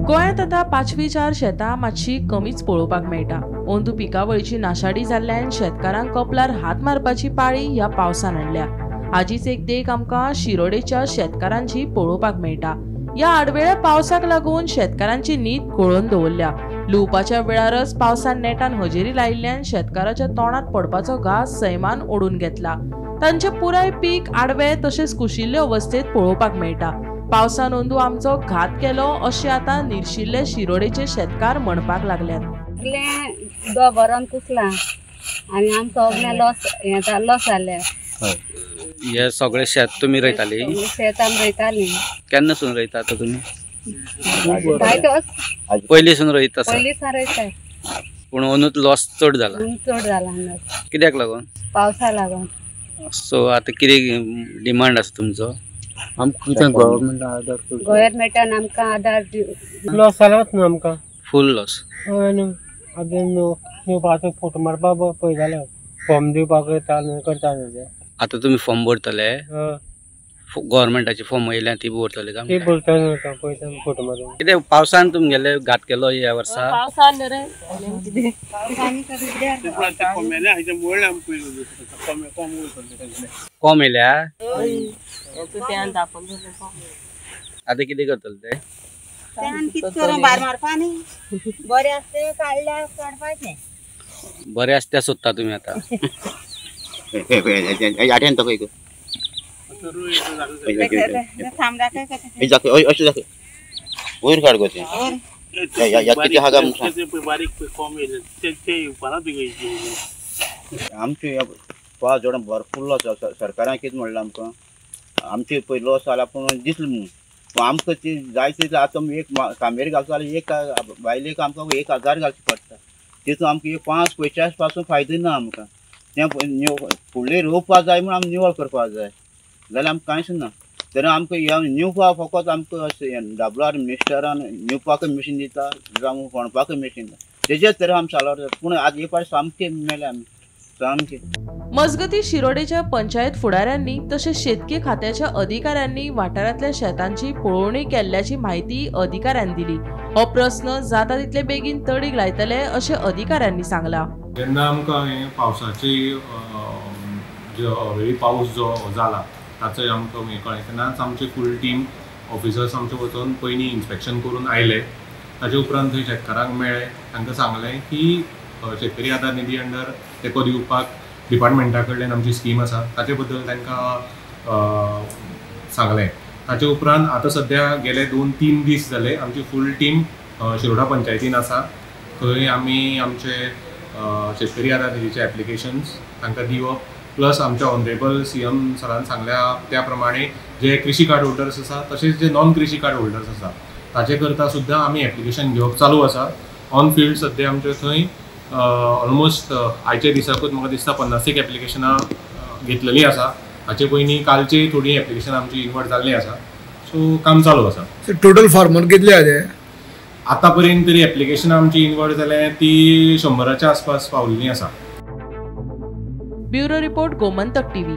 गोंयांत आतां पांचवीचार शेतां मातशी कमीच पळोवपाक मेळटा. अंदू पिकावळीची नाशाडी जाल्ल्यान शेतकारांक कपलार हात मारपाची पाळी ह्या पावसान हाडल्या. हाजीच एक देख आमकां शिरोडेच्या शेतकारांची पळोवपाक मेळटा. ह्या आडवेळ्या पावसाक लागून शेतकारांची न्हीद घोळोवन दवरल्या. लुवपाच्या वेळारच पावसान नेटान हजेरी लायिल्ल्यान शेतकाराच्या तोंडात पडपाचो घास सैमान ओडून घेतला. तांचे पुराय पीक आडवे तशेंच कुशिल्ले अवस्थेत पळोवपाक मेळटा. पावसान अंदू आमचो घात केलो अशें आतां निर्शिल्ले शिरोडेचे शेतकार म्हणपाक लागल्यात. भरून कुसला आनी आमचो लॉस लॉस जाले. हे सगळे शेत तुमी रोयताली? शेत आमी रोयताली. केन्ना सून रोयता आतां तुमी? पयलीं सून रोयता? पयलीं सावन रोयता. पूण अंदूच लॉस चड जाला. चड जाला. कित्याक लागून? पावसा लागून. सो आतां कितें डिमांड आसा तुमचो? आमकां गव्हर्मेंट आदार, गव्हर्मेंटान आमकां आदार. लॉस जालाच न्हू आमकां, फूल लॉस. हय न्हू, आतां न्हू फोटो मारपाक पळय जाल्यार फॉर्म दिवपाक येता करता न्हू ते. आतां तुमी फॉर्म भरतले? गव्हर्मेंटाचे फॉर्म येयल्या ती भरतले काय? ती भरतले न्हू, पळयता फोटो मारून. कितें पावसान तुमगेले घात केलो ह्या वर्सा? पावसान रे कोम येयल्या. आतां कितें करतले ते? बरें आसता सोदता तुमी आतां. वयर काड गो तें. आमचे पांच जाणां भरपूर लॉस. सरकारान कितें म्हणलां आमकां, आमचे पळय लॉस जाला पूण दिसलें म्हणून, पूण आमकां ती जाय तितलें आतां आमी एक कामेर घालचो जाल्यार एक बायलेक आमकां 1000 घालचें पडटा. तितून आमकां एक 5 पयशां पासून फायदो ना आमकां. तें फुडलें रोवपाक जाय म्हूण आमी निवळ करपाक जाय, जाल्यार आमकां कांयच ना. तेन्ना आमकां ह्या निवपाक फकत आमकां अशें डब्लार मिस्टरान निवपाकय मशीन दिता, जावं फोणपाकय मशीन दिता, तेजेच तरेन आमी चालवता. पूण आज एक फावट सामकें मेले आमी सामकें. मजगती शिरोडेच्या पंचायत फुडाऱ्यांनी तशेंच शेतकी खात्याच्या अधिकाऱ्यांनी वाठारांतल्या शेतांची पळोवणी केल्ल्याची म्हायती अधिकाऱ्यांनी दिली. हो प्रस्न जाता तितले बेगीन तडीक लायतले अशें अधिकाऱ्यांनी सांगलां. जेन्ना आमकां हे पावसाची जो वेळी पावस जो जाला ताचो आमकां हें कळ्ळें तेन्नाच आमची फूल टीम ऑफिसर्स आमचे वचून पयलीं इन्स्पेक्शन करून आयले. ताचे उपरांत थंय शेतकारांक मेळ्ळे, तांकां सांगलें की शेतकरी आदार निधी अंडर तेंको दिवपाक डिपार्टमेंटा कडल्यान आमची स्कीम आसा, ताचे बद्दल तांकां सांगलें. ताचे उपरांत आतां सद्या गेले 2-3 दीस जाले आमची फूल टीम शिरोडा पंचायतीन आसा. थंय आमी आमचे शेतकरी आदार निधीचे एप्लिकेशन्स तांकां दिवप, प्लस आमच्या ऑनरेबल CM सरान सांगल्या त्या प्रमाणे जे कृषी कार्ड होल्डर्स आसा तशेंच जे नॉन कृषी कार्ड होल्डर्स आसा ताचे करता सुद्दां आमी एप्लिकेशन घेवप चालू आसा. ऑन फिल्ड सद्या आमचे थंय ऑलमोस्ट आयच्या दिसाकूच म्हाका दिसता 50 एप्लिकेशनां घेतलेलीं आसा. हाचे पयलीं कालची थोडीं एप्लिकेशनां आमची इन्वर्ट जाल्लीं आसा. सो काम चालू आसा. टोटल फार्मर कितले आसा आतां पर्यंत तरी एप्लिकेशनां आमची इन्वर्ट जाल्या ती 100च्या आसपास पावलेली आसा. Bureau report, Gomantak TV.